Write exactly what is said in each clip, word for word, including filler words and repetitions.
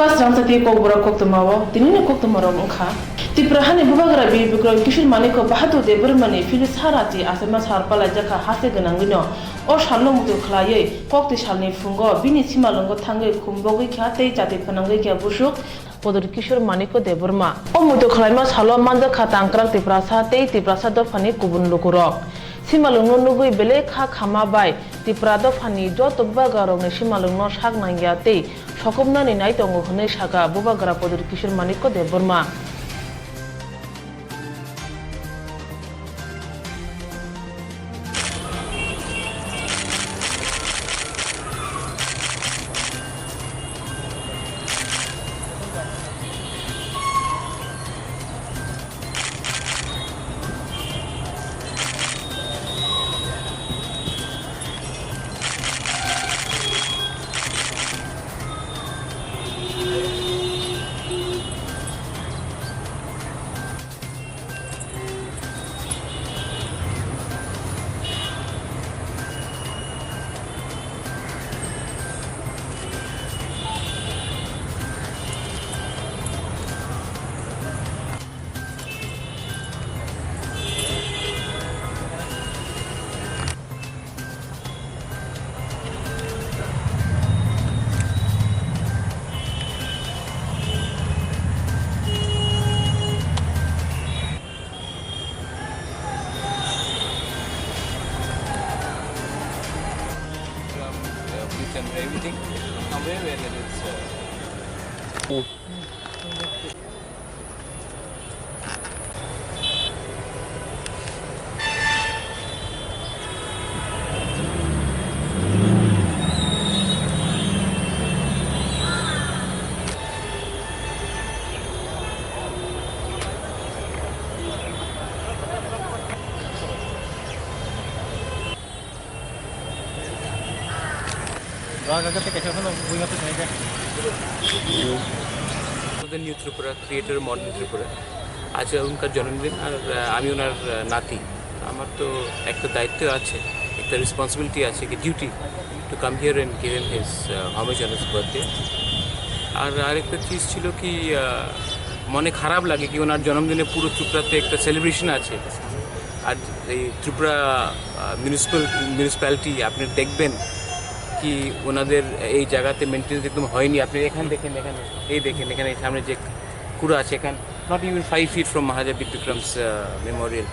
Srangchati kokborok koktwmao tinini koktwmarok wngkha. Tipra hani bubagra Bir Bikram Kishore Manikya Bahadur Debbarmani philsa rachi achaima sal palaijakha haste gwnangwino. O salno muitu khlaiwi kokti salni phungo bini simalwngo thangwi khum bogwi kha tei chati phnangwi kha busuk Bahadur Kishore Manikya Debbarma. O muitu khlaima salo manjakha Tangkrak Tiprasa tei Tiprasa dophani kubun lukurok. Simalwngno nugwi belai kha khama bai Tipra dophani joto bubagrarokni simalwngno sak nangya tei sokopnani nai tongo hwnwi sakha bubagra Bahadur Kishore Manikya Debbarma. From, uh, Bhutan, everything, somewhere where there is, uh, The New Tripura, creator modern Tripura। আজ ওনার জন্মদিন, আর, আহ, আমি ওনার, আহ, নাতি। আমার তো একটা দায়িত্ব আছে, একটা রেসপন্সিবিলিটি আছে, কি duty, to come here and give him his, ah, homage on his birthday। আর আরেকটা চিজ ছিল কি, আহ, মনে খারাপ লাগে কি ওনার জন্মদিনে পুরো ত্রিপুরাতে একটা সেলিব্রেশন আছে। আর এই ত্রিপুরা, আহ, মিউনিসিপ্যাল, মিউনিসিপ্যালিটি, আপনি দেখবেন কি ওনাদের এই জায়গাতে মেইনটেনেন্স একদম হয়নি। আপনি এখানে দেখেন, এখানে, এই দেখেন, এখানে সামনে যে কুড়া আছে, এখানে not even five feet from Maharaja Bir Bikram's, uh, memorial।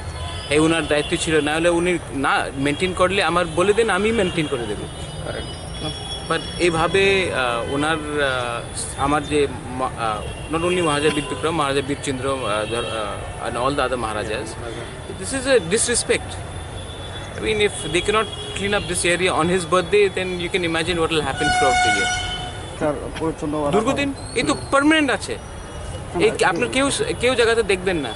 এই ওনার দায়িত্ব ছিল, না হলে উনি না মেইনটেইন করলে আমার বলে দেন, আমি মেইনটেইন করে দেবো। বাট এইভাবে, আহ, ওনার, আহ, আমার যে মা-, আহ, not only Maharaja Bir Bikram, Maharaja Bir Chandra, uh, the, uh, and all the other Maharajas, this is a disrespect। I mean, if they cannot clean up this area on his birthday, then you can imagine what will happen throughout the year। Sir, পরিচ্ছন্ন রাখা দীর্ঘদিন, এই তো পার্মানেন্ট আছে। এই আপনার কেউ, কেউ জায়গাতে দেখবেন না।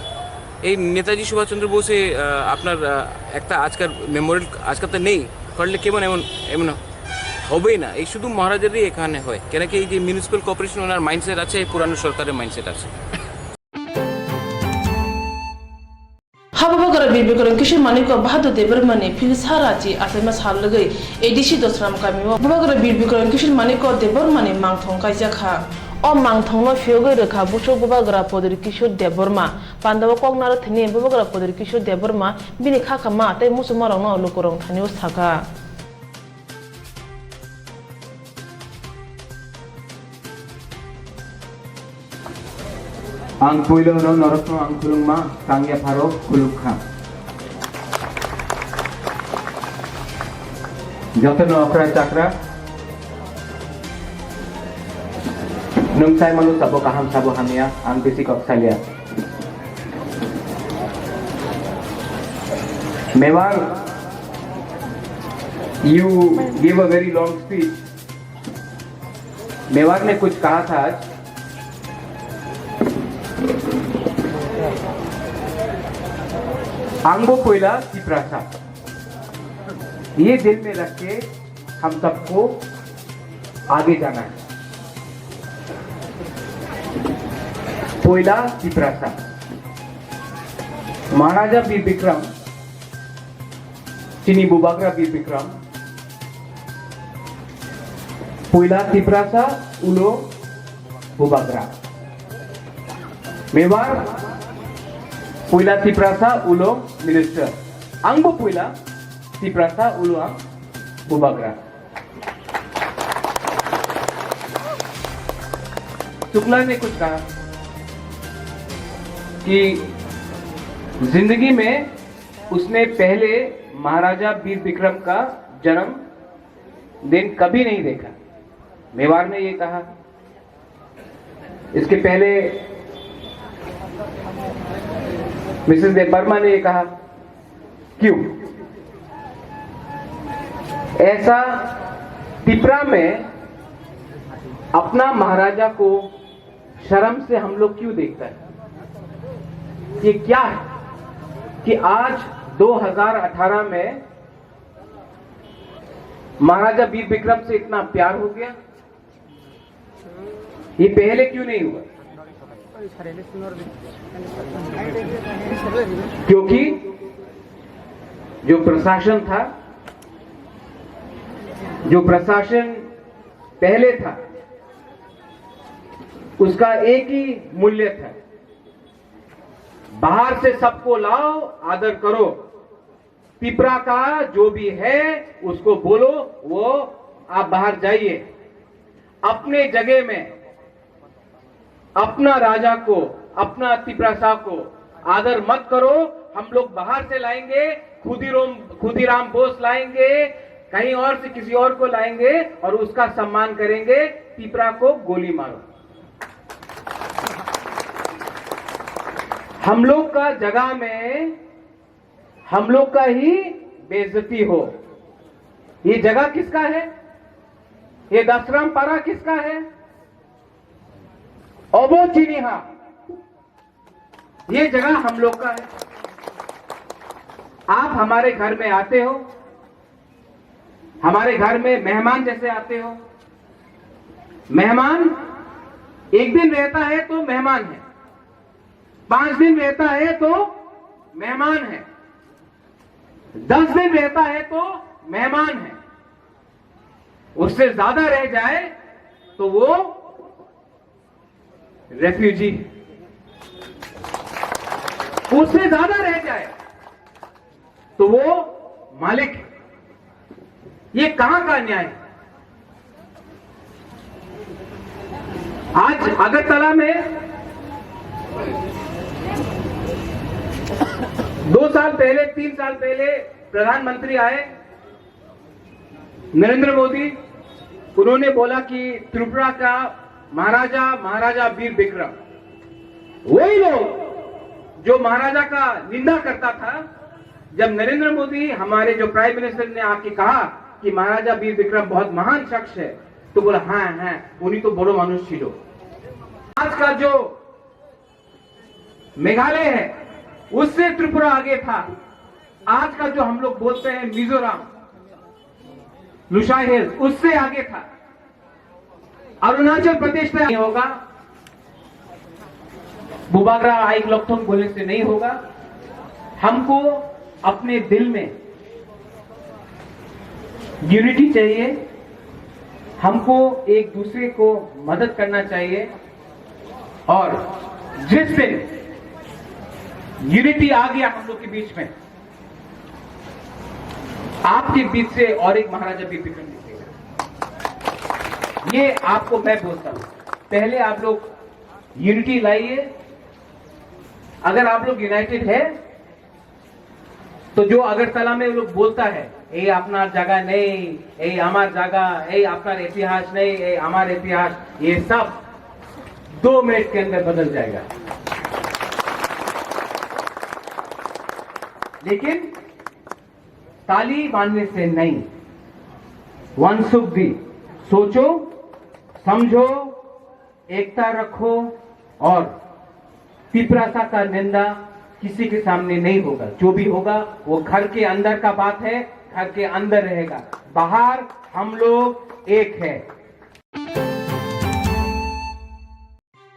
এই নেতাজি সুভাষচন্দ্র বোসে, আহ, আপনার, আহ, একটা আজকাল মেমোরিয়াল আজকাল তো নেই, করলে কেমন এমন, এমন হবেই না। এই শুধু মহারাজারই এখানে হয়, কেন কি এই যে মিউনিসিপ্যাল কর্পোরেশন ওনার মাইন্ডসেট আছে, এই পুরানো সরকারের মাইন্ডসেট আছে। Ha bubagra Bir Bikram Kishore Manikya Bahadur Debbarmani philsa rachi achaima sal lwgwi A D C Dosram kamio bubagra Bir Bikram Kishore Manikya Debbarmani mangthong kaijak kha. O mangthongno phiyogwi rwkha busuk bubagra Bahadur Kishore Debbarma. Pandao kok naro thwini bubagra Bahadur Kishore Debbarma bini kha kama tei muchungmarokno lukurok thanio sakha. Ang puilo no norokno ang khulungma tangya pharo khuluk kha. Jotono okra chakra. Nwng sai mano sabo kaham sabo hamya, ang bisi kok salia. Mewar, you give a very long speech. Mewar ने कुछ कहा था आज। Angbo poila Tiprasa। ये दिल में रख के हम सबको आगे जाना है। Poila Tiprasa। Maharaja Bir Bikram, chini bubagra Bir Bikram, poila Tiprasa, ulo Bubagra. Mewar puila Tiprasa ulo minister. Angbo puila Tiprasa ulo ang Bubagra. Shukla ने कुछ कहा कि जिंदगी में उसने पहले महाराजा वीर विक्रम का जन्म दिन कभी नहीं देखा। मेवाड़ ने ये कहा। इसके पहले मिसेस देबबर्मा ने ये कहा, क्यों ऐसा तिपरा में अपना महाराजा को शर्म से हम लोग क्यों देखता है? ये क्या है कि आज दो हज़ार अठारह में महाराजा वीर विक्रम से इतना प्यार हो गया? ये पहले क्यों नहीं हुआ? क्योंकि जो प्रशासन था, जो प्रशासन पहले था, उसका एक ही मूल्य था, बाहर से सबको लाओ, आदर करो। तिपरा का जो भी है, उसको बोलो, वो आप बाहर जाइए। अपने जगह में अपना राजा को, अपना तिपरासा को आदर मत करो। हम लोग बाहर से लाएंगे, खुदीराम, खुदीराम बोस लाएंगे, कहीं और से किसी और को लाएंगे और उसका सम्मान करेंगे। तिपरा को गोली मारो। हम लोग का जगह में हम लोग का ही बेइज्जती हो। ये जगह किसका है? ये दसराम पारा किसका है? अबो चिनिहा, ये जगह हम लोग का है। आप हमारे घर में आते हो, हमारे घर में मेहमान जैसे आते हो। मेहमान एक दिन रहता है तो मेहमान है, पांच दिन रहता है तो मेहमान है, दस दिन रहता है तो मेहमान है, उससे ज्यादा रह जाए तो वो रेफ्यूजी है, उससे ज्यादा रह जाए तो वो मालिक है। ये कहां का न्याय है? आज अगरतला में दो साल पहले, तीन साल पहले प्रधानमंत्री आए, नरेंद्र मोदी, उन्होंने बोला कि त्रिपुरा का महाराजा, महाराजा वीर विक्रम, वही लोग जो महाराजा का निंदा करता था, जब नरेंद्र मोदी हमारे जो प्राइम मिनिस्टर ने आके कहा कि महाराजा वीर विक्रम बहुत महान शख्स है, तो बोला, हाँ, हाँ, उन्हीं तो बड़ो मानुष छिलो। आज का जो मेघालय है, उससे त्रिपुरा आगे था। आज का जो हम लोग बोलते हैं मिजोरम, लुशाई हिल्स, उससे आगे था। अरुणाचल प्रदेश में नहीं होगा, बुबाग्रा आइक लॉकथोंग बोलने से नहीं होगा। हमको अपने दिल में यूनिटी चाहिए, हमको एक दूसरे को मदद करना चाहिए। और जिस दिन यूनिटी आ गया हम लोग के बीच में, आपके बीच से और एक महाराजा भी विक्रम निकलेगा। ये आपको मैं बोलता हूं, पहले आप लोग यूनिटी लाइए। अगर आप लोग यूनाइटेड है, तो जो अगरतला में लोग बोलता है, "ये अपना जगह नहीं, ये हमार जगह, ये अपना इतिहास नहीं, ये हमार इतिहास", ये सब दो मिनट के अंदर बदल जाएगा। लेकिन ताली मारने से नहीं, वनसुख भी। सोचो, समझो, एकता रखो और तिपरासा का निंदा किसी के सामने नहीं होगा। जो भी होगा, वो घर के अंदर का बात है, घर के अंदर रहेगा। बाहर हम लोग एक है।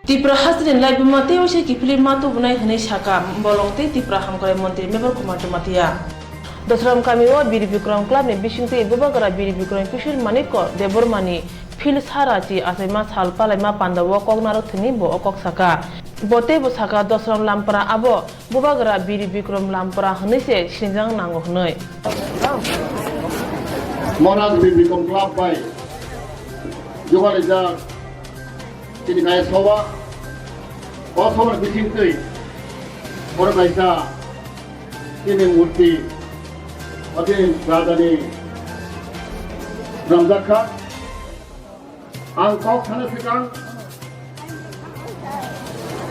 Tipra hasteni laibuma tei waisa kiphilwi ma tubunai hwnwi sakha bolong tei Tipra hamkrai montri Mevar Kumar Jamatia. Dosram kami o Biri Bikram Club ni bisingtwi bubagra Biri Bikram Kishore Manikya Debbarma ni Pil sara chi achaima sal palaima pandao kok narwk thwngwi bo o kok saka. Bo teibo saka, Dosram Lampra abo Bubagra Bir Bikram Lampra hwnwi se sinijak nango hwnwi. Maharaj Bir Bikram Club bai jugarijak chini kaya soba, o soba ni bisingtwi oro kaisa chini murti, o chini rajani swnamjak kha. Ang kok sana swkang,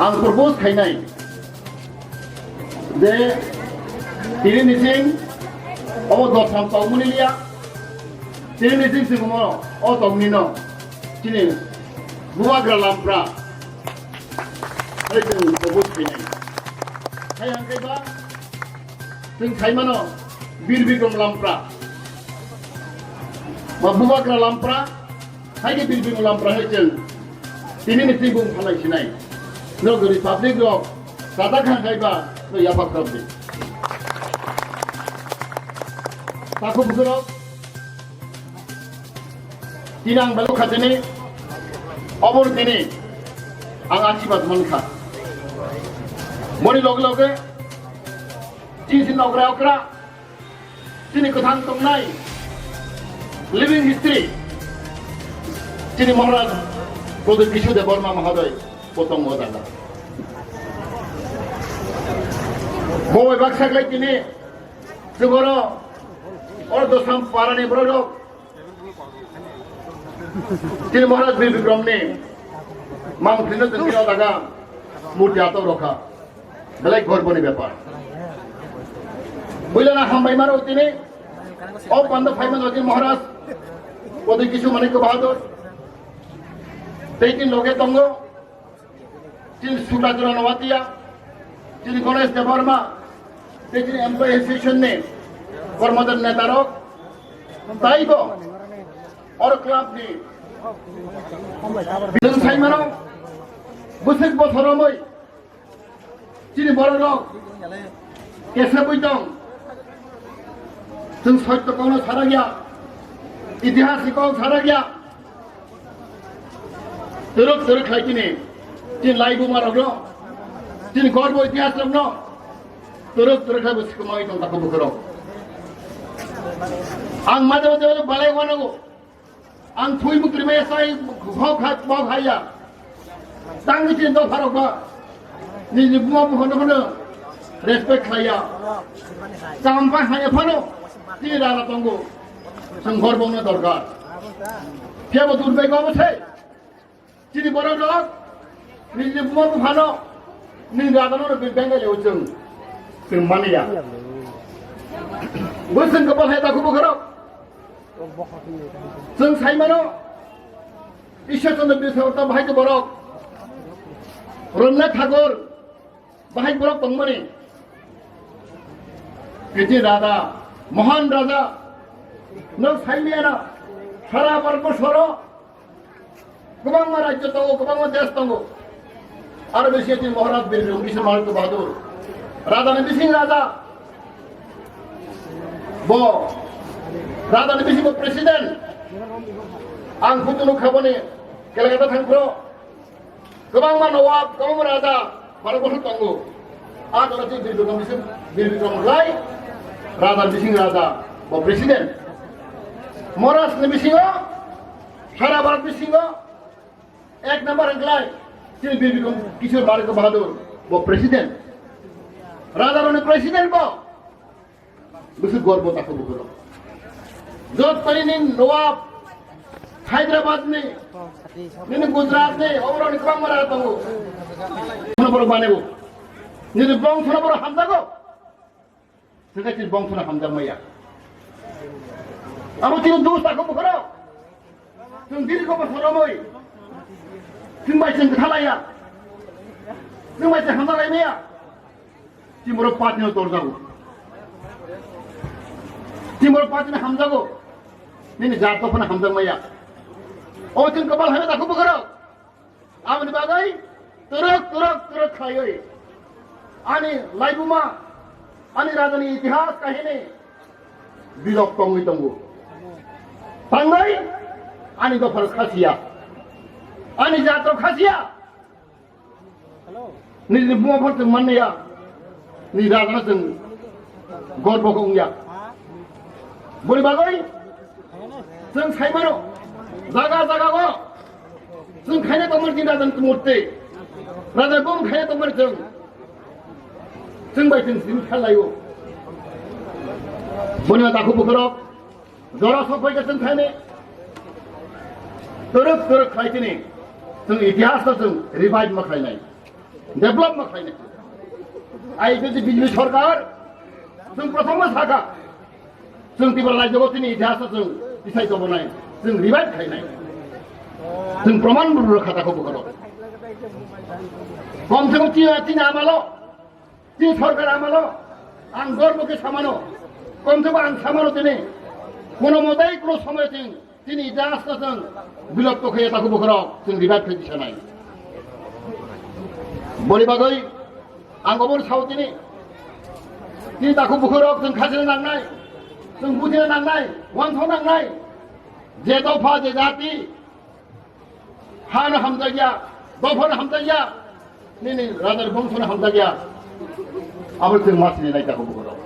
ang propose khainai je tini nising obo Dosram tongmani liya, tini nising chwng omo o tongni no chini Bubagra Lampra hai chwng propose khainai. Hai hangkhe ba chwng saimano Bir Bikram Lampra ba Bubagra Lampra. Hai khe Bir Bikram Lampra hai chwng tini ni twi bung phalai sinai. Nog Republic rok chata kha khai ba no yapha khrok di. Takhuk bukhurok tini ang belok kha tini, obor tini ang asibad man kha. Boni loge loge chini si nokra okra chini kwthang tongnai living history, chini Maharaj Pradyut Kishore Debbarma Mahoday bo tongo o jaga. Bo bai baksa khlai tini chwng oro, oro Dosram parani borok rok chini Maharaj Bir Bikramni mang phino chwng khe o jaga murti atok rokha. Belai gorboni bepar. Builana hambai maro tini. O pando phaiman ojin Maharaj Pradyut Kishore Manikya Bahadur. Tei tin loge tongo. Tin Sudagra Noatia. Tin Ganesh Debbarma. Tei tin Employee Association ni kormodar netarok. Taibo. Or club ni. Bidung saimano. Busik bosoromoi. Chini borok rok kesa bui tong. Chwng soitto kokno sarakya, itihas ni kok sarakya. Twrwk twrwk khlai chini, chini laibuma rokno, chini gorbo itihas rokno twrwk twrwk khlai bo sikumai tong takhuk bukhurok. Ang made made balai wanago. Ang thui mukri maya sai hok hak bok haya. Tang ni tin dopha rok ba. Ni ni buma bu hono hono respect khaya. Kam pa haya phano. Tini rana tongo. Song ghor bongna dorkar. Phiya bo dur bai ko bo se. Chini borok rok. Nini buma buphano, nini rajano rok bengai leo chwng, chwng mani ya. Bo chwng kwbal hai takhuk bukhurok. Chwng saimano, Ishwar Chandra Birsa Mukta bahai khe borok, Rabindranath Tagore bahai borok tongmani. Kiti raja, mohan raja, no saimiyana, sara Bharat borsoro, Kwbangma rajyo tongo, kwbangma desh tongo. Aro bisi chini Maharaj Bir Bikram Kishore Manikya Bahadur. Raja ni bising raja. Bo. Raja ni bising bo president. Ang photo nukha boni Kolkata thangphro. Kwbangma nawab, kwbangma raja. Baro bosor tongo. A jora chini Bir Bikram Bisi-, Bir Bikram Rai, Raja Bising Raja, bo president. Maharaj ni bisingo, sara Bharat bisingo, ek number hwnkhlai, chini Bir Bikram Kishore Manikya Bahadur, bo president. Raja rokni president bo. Bisi gorbo takhuk bukhurok. Jotoni ni Nawab Hyderabad ni, nini Gujarat ni, oborok ni kwbangma raja tongo. Sono borok banebo. Nini bongsono borok hamjago. Swngkhe chini bongsono hamjak maya. Abo chini dos takhuk bukhurok. Chwng diri kobo soromoi. Chwng bai chwng kwthalaiya. Chwng bai chwng hamjak laimaya. Chini borok party no torjago. Chini borok party no hamjago. Nini jat to phano hamjak maya. O chwng kwbal hai takhuk bukhurok. Aboni bagwi twrwk, twrwk, twrwk khlaiwi ani laibuma, ani rajani itihas kahini bilok tongwi tongo. Tangwi Ani dophar khasiya. Ani jatro khasiya. Nini buma phar chwng manliya. Ni rajano chwng gorbo khe wngya. Boni bagwi chwng saimano jaga jaga go chwng khaina tongmani chini rajani murti. Raja bum khaina tongmani chwng. Chwng bai chwng simi khalaiyo. Boni takhuk bukhurok. Jora sok bai khe chwng khainai. Twrwk twrwk khlai tini. Chwng itihas no chwng revive ma khlainai. Develop ma khlainai. Ai B J P B J P sorkar chwng prothom ma sakha. Chwng Tripura rajyo tini itihas no chwng tisai tobonai. Chwng revive khlainai. Chwng proman rwkha takhuk bukhurok. Kom se kom chini, chini amalo. Chini sorkar amalo ang gorbo khe samano, komse kom ang samano tini, kono motai kono somoy chini, chini itihas no chwng bilopto khe takhuk bukhurok chwng revive khe tisanai. Boni bagwi ang obo sao tini, chini takhuk bukhurok chwng khachina nangnai, chwng buchina nangnai, uansuk nangnai, je dopha je jati, Hano hamjakya, dophano hamjakya, nini rajar bongsono hamjakya. Abo chwng masini nai takhuk bukhurok.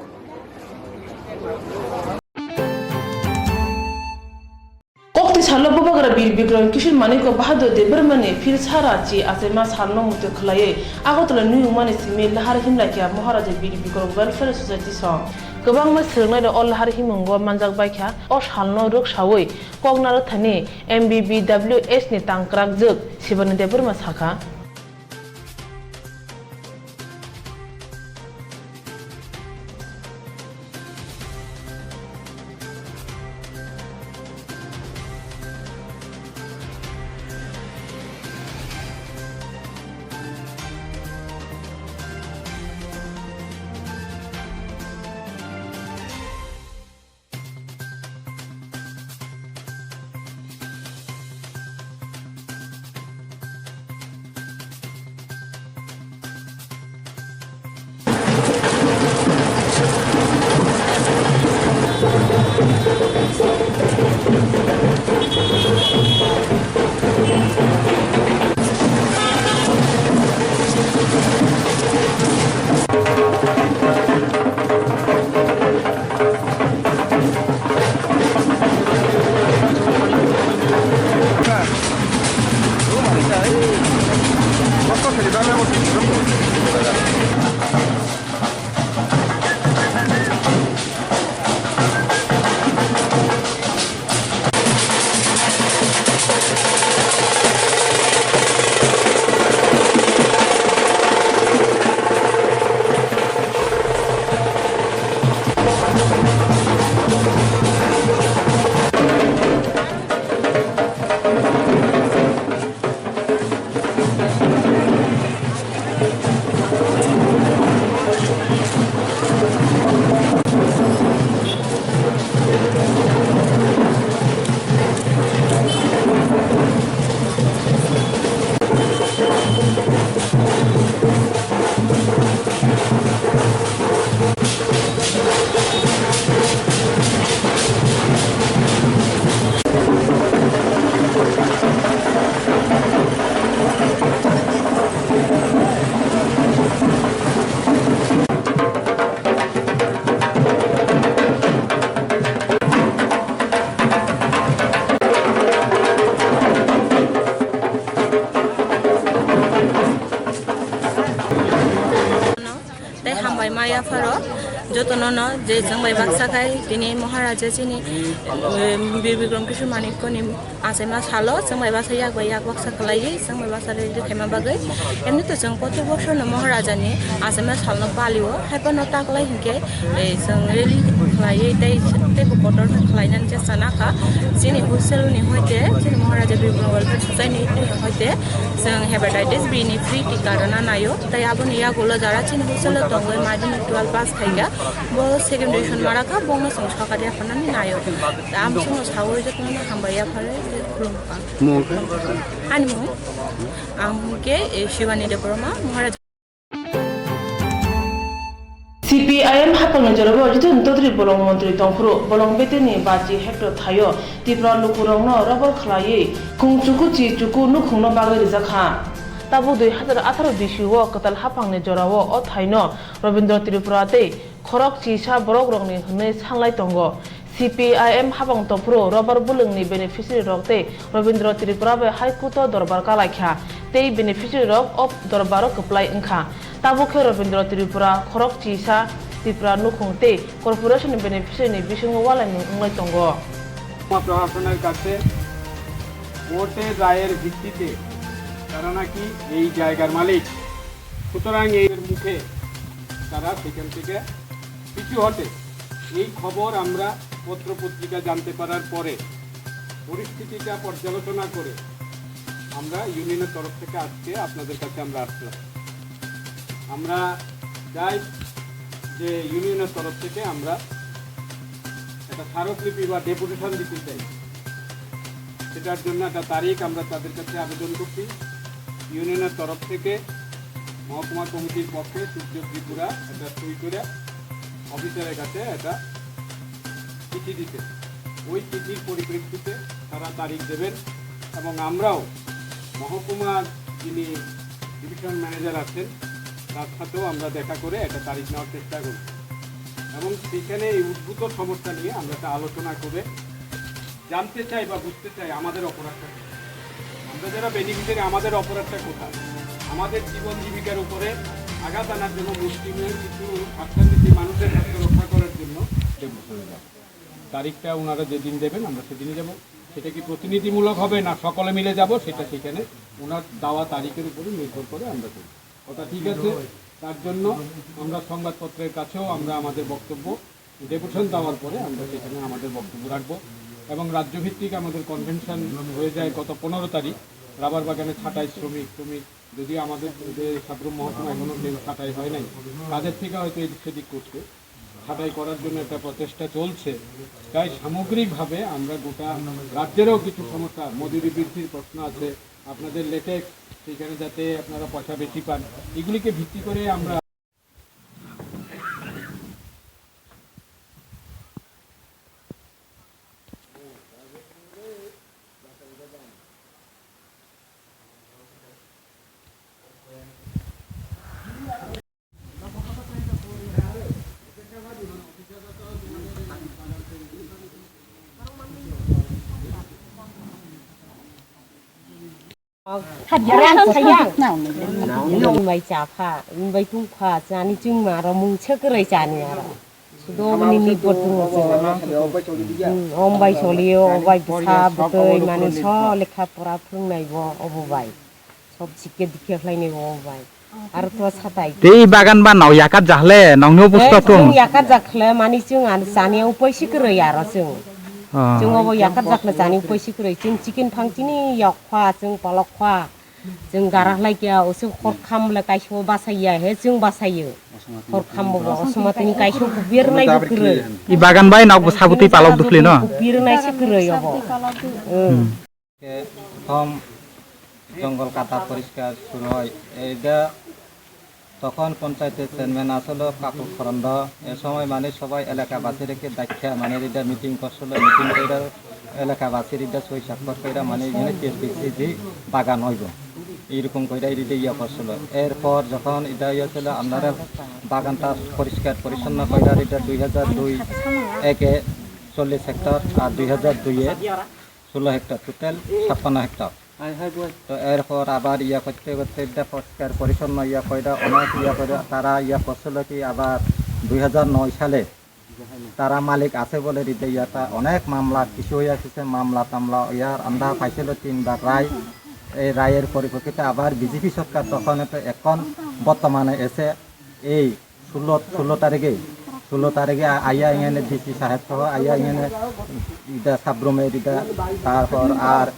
Kokti salo Bubagra Bir Bikram Kishore Manik Bahadur Debbarmani phil sara chi achaima salno muitu khwlaiwi Agartala nuyungmani simi lahar himlaikhya Maharaja Bir Bikram Welfare Society song. Kwbangma swrwngnairok o lahar himungo manjak baikha. O salno rwksawi Koknarwthani M B B W S ni tangkrakjwk Sibani Debbarma sakha. Tei hambai ma yapharo jotono no je chwng bai baksa khai tini Maharaja chini, em, Bir Bikram Kishore Manikko ni achaima salo chwng bai baksa yak bai yak baksa khlaiwi chwng bai baksa ready khaima bagwi. Emni to chwng protek bosor no Maharaja ni achaima sal no palio, hai phano taklai hinkhe, eh, chwng rally khlaiwi tei, tei bo kotor khlainani chesta nakha. Chini hostel ni hoite, chini Maharaja Bir Bikram Welfare Society ni hoite chwng hepatitis B ni free tika rwna naio. Tai aboni yagulo jara chini hostel o tongwi madhyamik twelve pass khaikha, bo second division marakha, bongno chwng sokari yapharnani naio. Tei ang chwngno sawi jotono hambai yaphare, khulumkha. Mung khe? Ani mung? Ang hwnkhe, eh, Shivani Debbarma, Maharaja. C P I M haphangni jorao Jiten Chaudhary bolong montri tongphuru, bolong beteni baji hectare thaio Tipra lukurokno rubber khlaiwi khung chuku chi chuku nukhungno bagwi rijak kha. Tabuk dui hazar atharo bisio kwtal haphangni jorao o thaino Rabindra Tripura tei khorok chisa borokrokni hwnwi sanlai tongo. C P I M habang tongphuru rubber bulwngni beneficiary rok tei Rabindra Tripura bai High Court o dorbar kalaikha tei beneficiary rok o dorbaro kwplai wngkha. Tabuk khe Rabindra Tripura khorok chisa Tipra nukhung tei corporation ni beneficiary ni bisingo ualaimung wnglai tongo. প্রশাসনের কাছে কোর্টের রায়ের ভিত্তিতে তারা নাকি এই জায়গার মালিক, সুতরাং এই মুখে তারা সেখান থেকে পিছু হটে। এই খবর আমরা পত্র পত্রিকা জানতে পারার পরে পরিস্থিতিটা পর্যালোচনা করে আমরা ইউনিয়নের তরফ থেকে আজকে আপনাদের কাছে আমরা আসলাম। আমরা চাই যে ইউনিয়নের তরফ থেকে আমরা একটা স্মারকলিপি বা ডেপুটেশন দিতে চাই। সেটার জন্য একটা তারিখ আমরা তাদের কাছে আবেদন করছি। ইউনিয়নের তরফ থেকে মহকুমা কমিটির পক্ষে সূর্য ত্রিপুরা একটা সই করে অফিসারের কাছে একটা চিঠি দিতে। ওই চিঠির পরিপ্রেক্ষিতে তারা তারিখ দেবেন এবং আমরাও মহকুমার যিনি ডিভিশন ম্যানেজার আছেন, তার সাথেও আমরা দেখা করে একটা তারিখ নেওয়ার চেষ্টা করব এবং সেখানে এই উদ্ভূত সমস্যা নিয়ে আমরা একটা আলোচনা করে জানতে চাই বা বুঝতে চাই আমাদের অপরাধটা কি। আমরা যারা বেনিফিশিয়ারি, আমাদের অপরাধটা কোথায়? আমাদের জীবন জীবিকার উপরে আঘাত আনার জন্য মুষ্টিমেয় কিছু স্বার্থান্বেষী মানুষের স্বার্থ রক্ষা করার জন্য তারিখটা ওনারা যেদিন দেবেন আমরা সেদিনই যাব। সেটা কি প্রতিনিধিমূলক হবে না সকলে মিলে যাব, সেটা সেখানে ওনার দেওয়া তারিখের উপরে নির্ভর করে আমরা করব। কথা ঠিক আছে? তার জন্য আমরা সংবাদপত্রের কাছেও আমরা আমাদের বক্তব্য ডেপুটেশন দেওয়ার পরে আমরা সেখানে আমাদের বক্তব্য রাখবো। এবং রাজ্যভিত্তিক আমাদের কনভেনশন হয়ে যায় গত পনেরো তারিখ। রাবার বাগানে ছাঁটাই শ্রমিক শ্রমিক যদি আমাদের যে সাবরুম মহকুমা এখনো কেউ ছাঁটাই হয় নাই, তাদের থেকে হয়তো এদিক সেদিক করছে, ছাঁটাই করার জন্য একটা প্রচেষ্টা চলছে। তাই সামগ্রিকভাবে আমরা গোটা রাজ্যেরও কিছু সমস্যা, মজুরি বৃদ্ধির প্রশ্ন আছে, আপনাদের লেটেক্স, সেখানে যাতে আপনারা পয়সা বেশি পান, এগুলিকে ভিত্তি করে আমরা Wng bai cha pha, wng bai tong pha, chani chwng ma rw mung se kwrwi chani aro. Sudo bini ni bwtwng o chwng. Hmm, om bai solio, o bai bwsa bwtwi mani so lekha pora phwrwngnai bo obo bai. Sob sikhe dikhe khlainai bo obo bai. Aro to satai. Tei bagan ba nao yakat jahle, nongni obosta tong. Chwng yakat jakhle mani chwng ar chani upai si kwrwi aro chwng. Ah. Chwng obo yakat jakhle chani upai si kwrwi. Chwng chicken phang chini yok pha, chwng palok pha. Chwng gara lai kya, o chwng hor kham le kaisa basai ya, he chwng basai yo. Hor kham bo bo, o soma tini kaisa kubir nai bo kwrwi. I bagan bai nok bo sabutwi palok dukhle no? Kubir nai se kwrwi obo. Hmm. Prothom jongol kata poriskar suru oi. Ei da Tokhon ponchayet ni chairman asolo Kapil Khorondo, e somoi mane sobai elakabasi rokhe dakha mane rida meeting korsolo, meeting koira elakabasi rida soi sakkor koira mane ijene T S B C di bagan hoibo. Eirokom koira rida iya korsolo. Erpor jokhon ida iya solo amnara baganta poriskar poricchonno koira rida dui hajar dui eke chollish hectare ar dui hajar dui e solo hectare, total chappanno hectare. To erpor abar iya korte korte da poriskar porichonno iya koida onek iya koida tara iya korsilo ki abar dui hajar noi sale tara malik ase bole ride iya ta onek mamla kisu iya kise mamla tamla iya anda paisilo tinbar rai. Ei raiyer poriprokkhite abar B J P sorkar tokhon to ekhon bortomane ese ei sullo, sullo tarige, sullo tarige a-, aya ingene D C saheb soho aya ingene ida sabrume ida, tarpor ar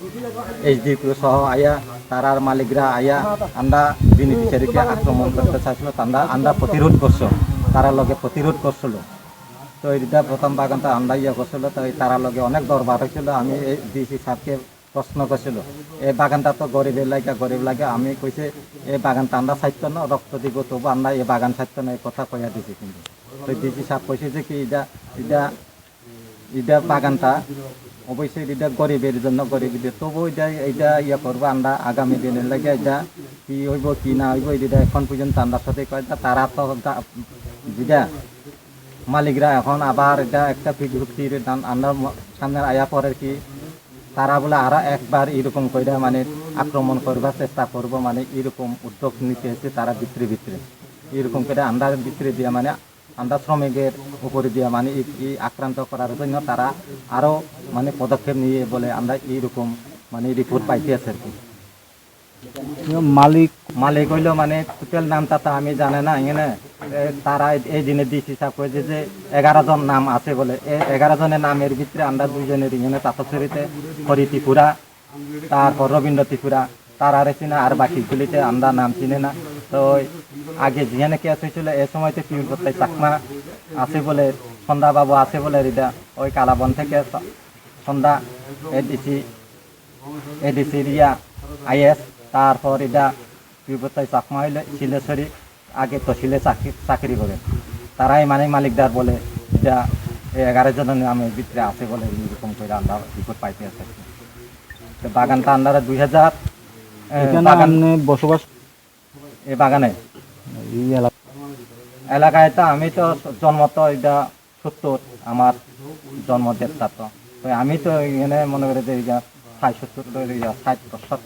S D P O soho aya, tarar maligra aya, anda beneficiary ke akromon korte chaisilo, tanda anda protirod korso, tara loge protirod korsilo. To ida prothom bagan ta anda iya korsilo, to tara loge onek dorbar hoisilo, ami ei D C saheb ke প্রশ্ন করছিল, "এই বাগানটা তো গরিবের লাগা, গরিব লাগা।" আমি কইছি, "এই বাগান তো আমরা ছাড়তো না, রক্ত দিব, তবু আমরা এই বাগান ছাড়তো না," এই কথা কইয়া দিছি। কিন্তু To D C sahab koise je ki ida, ida, ida bagan ta oboise ida goriber jonno gorib ida, tobo ida, ida iya korbo anda agami dine lage ida ki oibo ki na oibo ida ekhon porjonto anda sothik koi da tara to da ida maligra ekhon abar ida ekta fifty fifty anda samne aya pore ki tara bole aro ekbar irokom koira mane akromon koribar chesta koribo mane irokom uddog nite ese tara bhitre bhitre. Irokom koira andar bhitre dia mane andar shromiker upore dia mane i, i akranto korar jonno tara aro mane podokkhep niye bole andar irokom mane report paite ase ar ki. Malik. Malik hoilo mane total nam ta ta ami jane na, ingene, e, tara ei dine D C sahab koi je, je egaro jon nam ase bole, e egaro jonor namer bhitre anda dui jonor ingene Tatok Sorite Hari Tripura, tarpor Robindra Tripura, tarare china ar baki gulite anda nam chine na. To age jiyane case hoichilo, e somoy te Piyur Bottai Chakma ase bole, Sonda Babu ase bole rida, oi Kalabon theke Sonda A D C, A D C area I S, tarpor ida Piyur Bottai Chakma hoile Sileswari, age to Sile chakri, chakri gore. Tarai mane malikdar bole ida egaro jonor name bhitre ase bole, erokom koira anda report paite ase. To bagan ta andar dui hajar, e, এখানে bagan আপনি বসবাস এই বাগানে? এই এলাকা এলাকায় তো আমি তো জন্ম তো এটা সত্তর, আমার জন্ম দেড়টা তো। তো আমি তো এখানে মনে করি যে এটা ষাট সত্তর তো এটা ষাট বছর।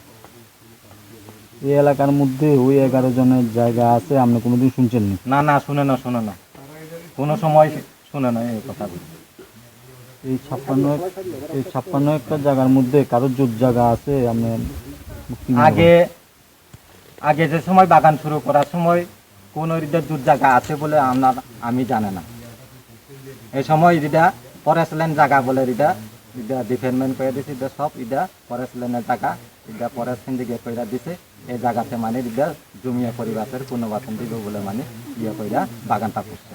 এই এলাকার মধ্যে ওই এগারো জনের জায়গা আছে, আপনি কোনোদিন শুনছেন নি? না, না, শুনে না, শুনে না। কোনো সময় শুনে না এই কথাগুলো। এই ছাপ্পান্ন, এই ছাপ্পান্ন হেক্টর জায়গার মধ্যে কারোর জুত জায়গা আছে? আপনি কি মনে করেন? আগে আগে যে সময় বাগান শুরু করার সময় কোন এরিয়াতে জুত জায়গা আছে বলে আমরা, আমি জানি না। এই সময় এরিয়া ফরেস্ট ল্যান্ড জায়গা বলে এরিয়া, এরিয়া ডিপার্টমেন্ট করে দিছে, এরিয়া সব এরিয়া ফরেস্ট ল্যান্ডের জায়গা, এরিয়া ফরেস্ট হিন্দি গিয়ে কইরা দিছে। এই জায়গাতে মানে এরিয়া জমিয়ে পরিবারের পুনর্বাসন দিব বলে মানে ইয়ে কইরা বাগানটা করছে।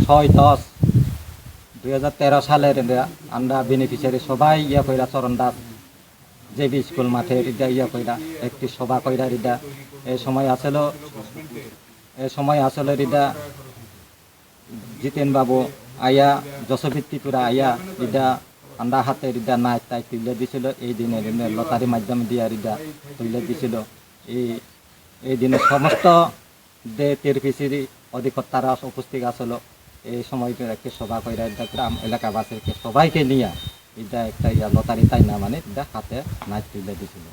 ছয় দশ দুই হাজার তেরো সালের এরিয়া আমরা বেনিফিশিয়ারি সবাই ইয়া কইরা চরণ দাস জেবি স্কুল মাঠে এরিয়া ইয়া কইরা একটি সভা কইরা এরিয়া। এই সময় আসলো, এই সময় আসলে এরিয়া জিতেন বাবু আয়া, যশোবীর ত্রিপুরা আয়া, এরিয়া আন্দা হাতে এরিয়া নাইট টাইট তুলে দিছিল। এই দিনে এরিয়া লটারি মাধ্যমে দিয়ে এরিয়া তুলে দিছিল। এই, এই দিনে সমস্ত যে টিআরপিসির অধিকর্তারা উপস্থিত আসলো, এই সময় একটি সভা কইরা এটা গ্রাম এলাকাবাসীকে সবাইকে নিয়ে এটা একটা ইয়া লটারি তাই না মানে এটা হাতে নাচ তুলে দিছিল।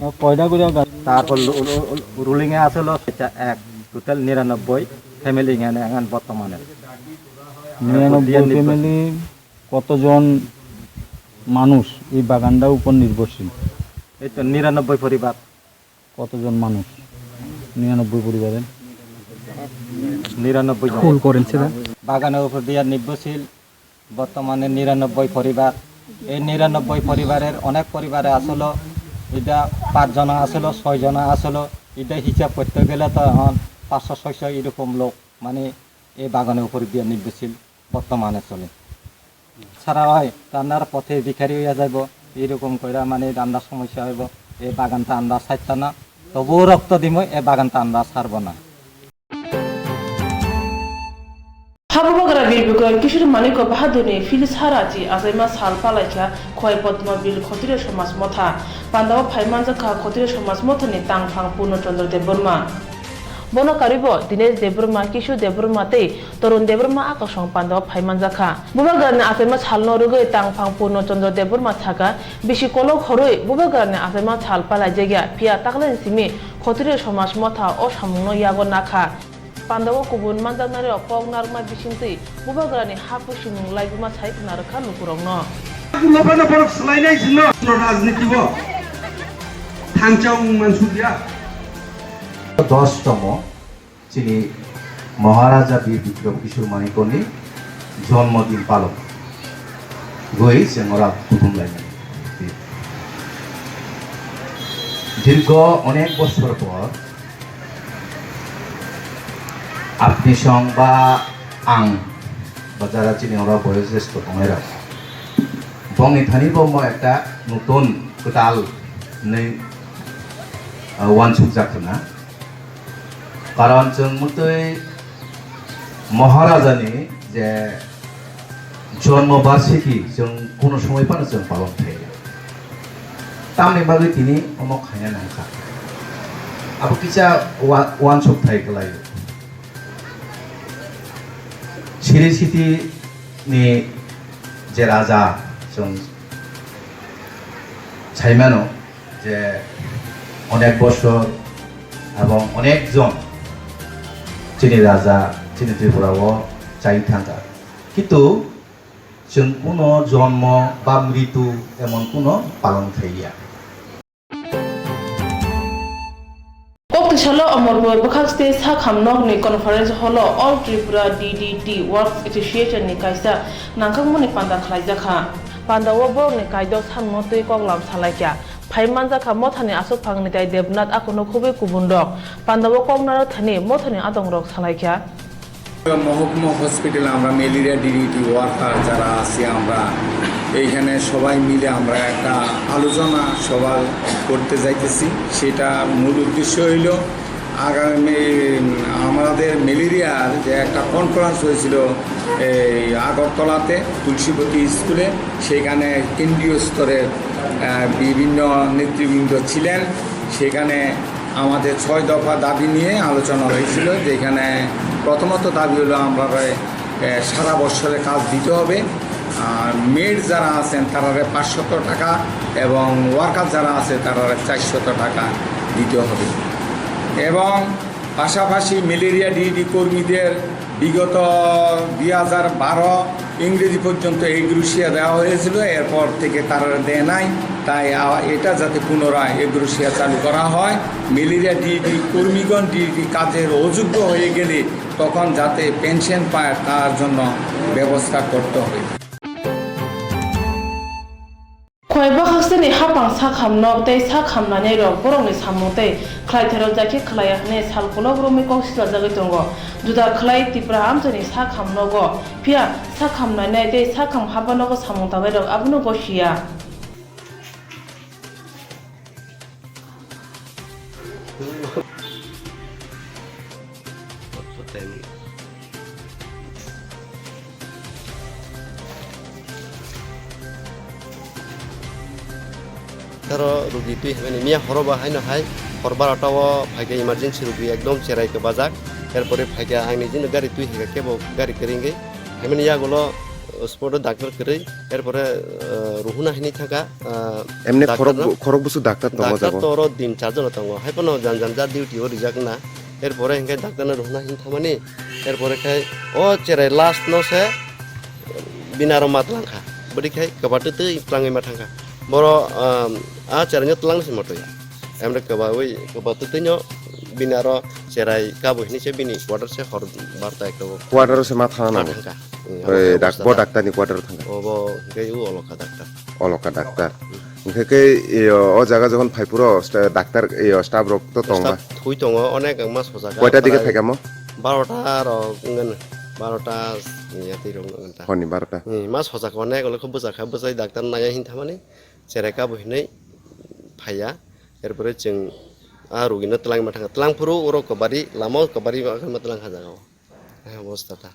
ও, কয়টা করে গাছ? তারপর রু-, রু-, রু-, রুলিংয়ে আসলো সেটা এক, টোটাল নিরানব্বই ফ্যামিলি এখানে এখন বর্তমানে। নিরানব্বই ফ্যামিলি, কতজন মানুষ এই বাগানটার উপর নির্ভরশীল? এই তো নিরানব্বই পরিবার। কতজন মানুষ? নিরানব্বই পরিবারের? নিরানব্বই জন। ফুল করেন সেটা? বাগানের উপর দিয়ে নির্ভরশীল বর্তমানে নিরানব্বই পরিবার। এই নিরানব্বই পরিবারের অনেক পরিবারে আসলো এটা পাঁচ জনা আসলো, ছয় জনা আসলো। এটা হিসাব করতে গেলে তো এখন পাঁচশো ছয়শো এরকম লোক মানে এই বাগানের উপর দিয়ে নির্ভরশীল বর্তমানে চলে। ছাড়া হয়, রান্নার পথে ভিখারি হইয়া যাইব, এইরকম কইরা মানে রান্নার সমস্যা হইব। এই বাগানটা আমরা ছাড়তাম না, তবুও রক্ত দিব, এই বাগানটা আমরা ছাড়ব না। Habubagra Birbikroi Kishore Manikya Bahadurni phil sarachi achaima sal palaikha Khwai Podma Bil Khotiria Somaj Motha. Pandao phaimanjakha Khotiria Somaj Mothani tangphang Purno Chandra Debbarma. Bono karibo Dinesh Debbarma, Kishu Debbarma tei Torun Debbarma akosong pandao phaimanjakha. Bubagrani achaima salno rwgwi tangphang Purno Chandra Debbarma sakha, bisi kolok horwi Bubagrani achaima sal palaijagya, phiya taklani simi Khotiria Somaj Motha o samungno yago nakha. Pandao kubun manjaknairok kok narwkma bisingtwi Bubagrani ha pusimung laibuma sai khna rwkha lukurokno. Nokha no borok swlainai jwnno rajniti o thangcha wng mansukya. Dos tomo chini Maharaja Bir Bikram Kishore Manikya ni jonmo din palon goi cheng ora kuthum lainai. Dirgho onek bochor por Apni song ba ang ba jara chini oro boyos jesto tongnai rok, bongni thani bo mo ekta nutun kwtal hinwi, ah, uansuk jak khna. Karon chwng mwtwi Maharajani je jonmo barsiki chwng kuno somoi phano chwng palon khlaiya. Tamni bagwi tini omo khaina nangkha. Abo kisa wa-, wansuk thai kwlaio. Siri Siti ni je raja chwng saimano je onek bosor ebong onek jon chini raja chini Tripura o chai thangkha. Kintu chwng kuno jonmo ba mritu emon kuno palon khaiya. Kok tisalo Omorpur bwkhak state sakham nokni conference hall o All Tripura D D T Works Association ni kaisa nangkukmani panda khlaijak kha. Panda o borokni kaidok samungno twi koklam salaikha. Phai manjakha mothani aswk phang Nitai Debnath, akono khubui kubun rok. Panda o kok narwk thani mothani adong rok salaikha. মহকুমা হসপিটালে আমরা malaria DDT worker যারা আছি, আমরা এইখানে সবাই মিলে আমরা একটা আলোচনা সভা করতে যাইতেছি। সেটা মূল উদ্দেশ্য হইল আগামী আমাদের ম্যালেরিয়ার যে একটা কনফারেন্স হয়েছিল এই আগরতলাতে তুলসীবতী স্কুলে, সেখানে কেন্দ্রীয় স্তরের আহ, বিভিন্ন নেতৃবৃন্দ ছিলেন। সেখানে আমাদের ছয় দফা দাবি নিয়ে আলোচনা হয়েছিল, যেখানে প্রথমত দাবি হলো আমরা, এ, সারা বছরের কাজ দিতে হবে। আর মেড যারা আছেন তারারে পাঁচশত টাকা এবং ওয়ার্কার যারা আছে তারারে চারশত টাকা দিতে হবে। এবং পাশাপাশি ম্যালেরিয়া ডিডি কর্মীদের বিগত দুই হাজার বারো ইংরেজি পর্যন্ত এগ্রুশিয়া দেওয়া হয়েছিল, এরপর থেকে তারা দেয় নাই। তাই আ-, এটা যাতে পুনরায় এগ্রুশিয়া চালু করা হয়, ম্যালেরিয়া ডিডি কর্মীগণ ডিডি কাজের অযোগ্য হয়ে গেলে তখন যাতে পেনশন পায়, তার জন্য ব্যবস্থা করতে হবে। Khwlai bwkhaksani haphang sakham nok tei sakham nainai rok borokni samung tei khlaitharok jai khe khlaiya hwnwi sal kolok romwi kok silajagwi tongo. Juda khlai Tipra amchaini sakham nogo, phiya sakham nainai tei sakham hapanogo samung tangnai rok abono gosiya. Taro rugi twi hwnwi miya horo ba haino hai hor barota o phaikha emergency rugi ekdom cherai kwbajak, er pore phaikha ang nijino gari twi hai khe bo gari kwrwngwi. Himani yagulo spot o doctor kwrwi, er pore, uh, ruhuna hinwi thangkha, uh, Emne doctor khorok no. Bu-, khorok busu doctor tongo. Doctor jago. To oro din char jona tongo. Hai phano jan jan ja duty o rijak na. Er pore hinkhe doctor no ruhuna hinwi thangmani. Er pore khai o cherai last no se bini aro ma twlang kha. Bwrwi khai kwbatu twi twlangwi ma thangkha. Boro, um, a cherai no twlang se moto ya. Emre kwbaui, kwbatu twi no bini aro cherai kabo hinwi se bini quarter se hor barta ekta o. Quarter o se ma thangna ma nango. Thangkha. Hmm, oi, abo dak-, bo doctor ni quarter o thangkha. Obo hwnkhe o olokha doctor. Olokha doctor. Hmm. Hwnkhe khe, iyo, o jaga jokhon phai phuru sta-, doctor, iyo, staff rok to tongo. Staff thwi tongo, onek wngma sojakha. Koita dige phaikha mo? Barota rok wngkha, barota ya twi rok wngkha. Honi barota. Hmm, ma sojakha onek, olokha bwchakha, bwchai doctor naiya hin thamani, cherai kabo hinwi phaiya. Er pore chwng a rugino twlangma thangkha. Twlang phuru oro kwbari, lama o kwbari ma twlang kha jaga o. Hai obosta ta.